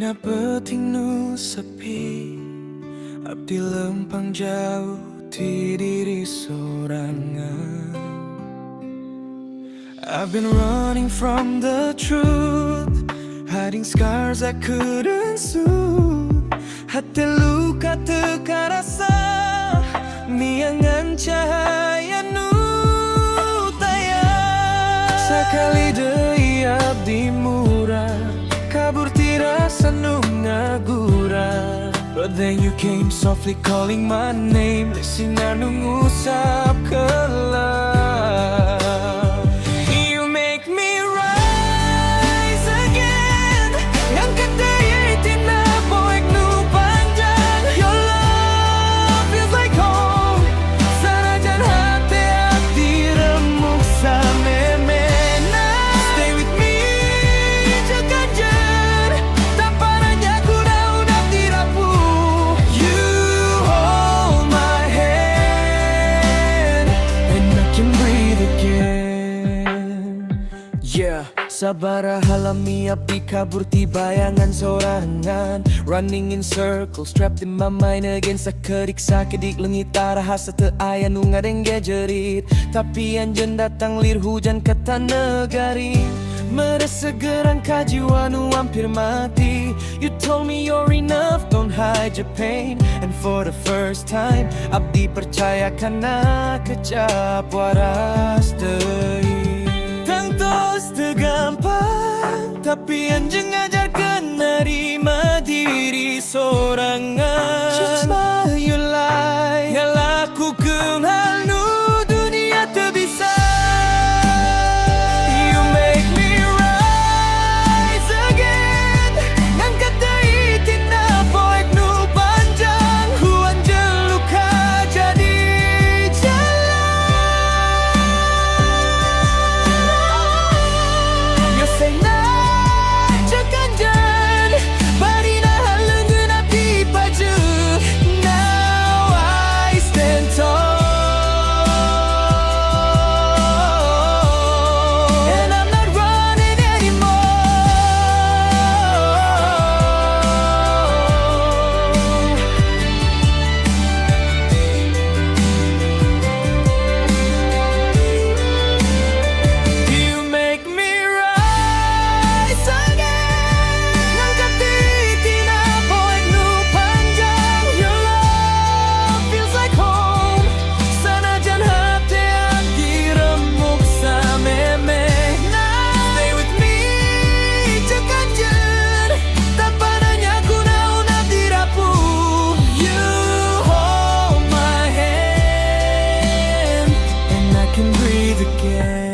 Dina peuting nu sepi, abdi lempang jauh ti diri sorangan. I've been running from the truth, hiding scars I couldn't soothe. Hate luka teu karasa, neangan cahaya nu taya. Sakali deui abdi murag, kabur ti rasa nu ngagura. But then you came softly calling my name, sinar nu ngusap kelap. You make me rise again, ngangkat deui tina poek nu panjang. Your love feels like home, sanajan hate abdi remuk samemehna. Stay with me, cek anjeun, tapa nanya kunaon abdi rapuh. You hold my hand, and I can breathe again. Yeah, sabaraha lami abdi kabur ti bayangan sorangan. Running in circles, trapped in my mind again. Sakedik sakedik leungit tarasa, teu aya nu ngadenge jerit. Tapi anjeun datang lir hujan ka taneuh garing, mere segeran ka jiwa nu hampir mati. You told me you're enough, don't hide your pain. And for the first time, abdi percaya kana kecap waras deui. Tangtos teu gampang, tapi anjeun ngajarkeun narima diri sorangan. Just smile your light, ngalakukeun hal nu dunia teu bisa. You make me rise again, ngangkat deui tina poek nu panjang. Ku anjeun luka jadi jalan. You say nah, cek anjeun, bari nahan leungeun abdi pajeuk. Now I stand tall, and I'm not running anymore. You make me rise again, ngangkat deui tina poek nu panjang. Your love feels like home, sanajan hate abdi remuk samemehna. Stay with me, cek anjeun, tapa nanya kunaon abdi rapuh. You hold my hand, and I can breathe again.